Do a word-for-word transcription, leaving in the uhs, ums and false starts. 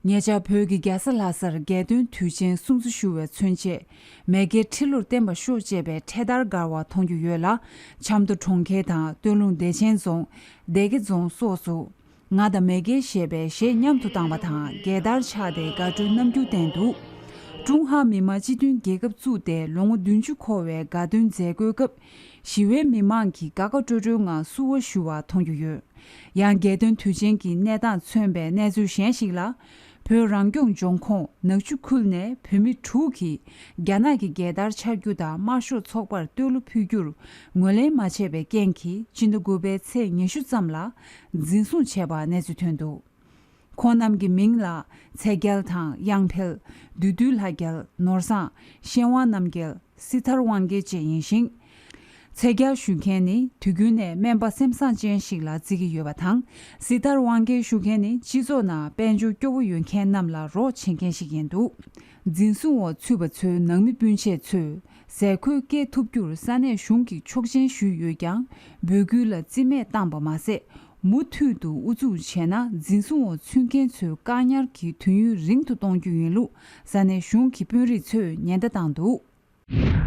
ཉེ་ཆར་བོད་ཀྱི་རྒྱལ་ས་ལྷ་སར་རྒྱལ་སྟོན་དུས་ཆེན་སྲུང་བརྩི་ཞུ་བའི་མཚོན་ཆེད། མེས་རྒྱལ་ཁྲི་ལོར་བརྟན་པར་ཤོག་ཅེས་པའི་འཕྲེད་དར་བསྒར་བ་མཐོང་རྒྱུ་ཡོད་ལ། ཆབ་མདོ་གྲོང་ཁྱེར་དང་སྟོད་ལུང་བདེ་ཆེན་རྫོང་། སྡེ་དགེ་རྫོང་སོགས་སུ། ང་དང་མེས་རྒྱལ་ཞེས་པའི་གཞས་མཉམ་དུ་བཏང་བ་དང་རྒྱལ་དར་འཕྱར་ཏེ་དགའ་སྤྲོའི་རྣམ་འགྱུར་བསྟན་འདུག་ཀྲུང་ཧྭ་མི་དམངས་སྤྱི་མཐུན་རྒྱལ་ཁབ་བཙུགས་ཏེ་ལོ་ངོ་བདུན་ཅུ་འཁོར་བའི་དགའ་སྟོན་མཛད་སྒོའི་སྐབས། ཞི་བའི་མི་མང་གིས་དགའ་དགའ་སྤྲོ་སྤྲོའི་ངང་བསུ་བ་ཞུ་བ་མཐོང་རྒྱུ་ཡོད། ཡང་རྒྱལ་སྟོན་དུས་ཆེན་གྱི་གནས་སྟངས་མཚོན་པའི་གནས་ཚུལ་གཞན་ཞིག་ལ། བོད་རང་སྐྱོང་ལྗོངས་ཁོངས་ནག་ཆུ་ཁུལ་ནས་བོད་མི་དྲུག་གིས་རྒྱ་ནག་གི་རྒྱལ་དར་འཕྱར་རྒྱུ་དང་དམར་ཤོག་ཚོགས་པར་བསྟོད་གླུ་ཕུལ་རྒྱུར་ངོས་ལེན་མ་བྱས་པའི་རྐྱེན་གྱིས། སྤྱི་ཟླ་དགུ་པའི་ཚེས་ཉི་ཤུ་ཙམ་ལ་འཛིན་བཟུང་བྱས་པ་གནས་ཚུལ་ཐོན་འདུག་ཁོང་རྣམས་ཀྱི་མིང་ལ། ཚེ་རྒྱལ་དང་། གཡང་འཕེལ། བདུད་འདུལ་ལྷ་རྒྱལ། ནོར་བཟང་། ཤེས་དབང་རྣམ་རྒྱལ། སྲི་ཐར་དབང་རྒྱལ་བཅས་ཡིན་ཞིང་། ཚེ་རྒྱལ་ཞུ་མཁན་ནི་དུས་རྒྱུན་ནས་སྨན་པ་སེམས་བཟང་ཅན་ཞིག་ལ་བརྩི་གི་ཡོད་པ་དང་། སྲི་ཐར་དབང་རྒྱལ་ཞུ་མཁན་ནི་སྤྱི་ཚོགས་ནང་དཔལ་འབྱོར་སྐྱོ་བོ་ཡོད་མཁན་རྣམས་ལ་རོགས་བྱེད་མཁན་ཞིག་ཡིན་འདུག་འཛིན་བཟུང་འོག་ཚུད་པ་ཚོའི་ནང་མི་སྤུན་མཆེད་ཚོས་ཟས་གོས་སྐྱེལ་ཐུབ་རྒྱུར་ས་གནས་གཞུང་གིས་ཆོག་མཆན་ཞུས་ཡོད་ཀྱང་། འབོད་སྐུལ་ལ་རྩིས་མེད་བཏང་པ་མ་ཟད། མུ་མཐུད་དུ་ཨུ་ཚུགས་བྱས་ན། འཛིན་བཟུང་འོག་ཚུད་མཁན་ཚོའི་བཀག་ཉར་གྱི་དུས་ཡུན་རིང་དུ་གཏོང་རྒྱུ་ཡིན་ལུགས་ས་གནས་གཞུང་གི་དཔོན་རིགས་ཚོས་ཉེན་བརྡ་བཏང་འདུག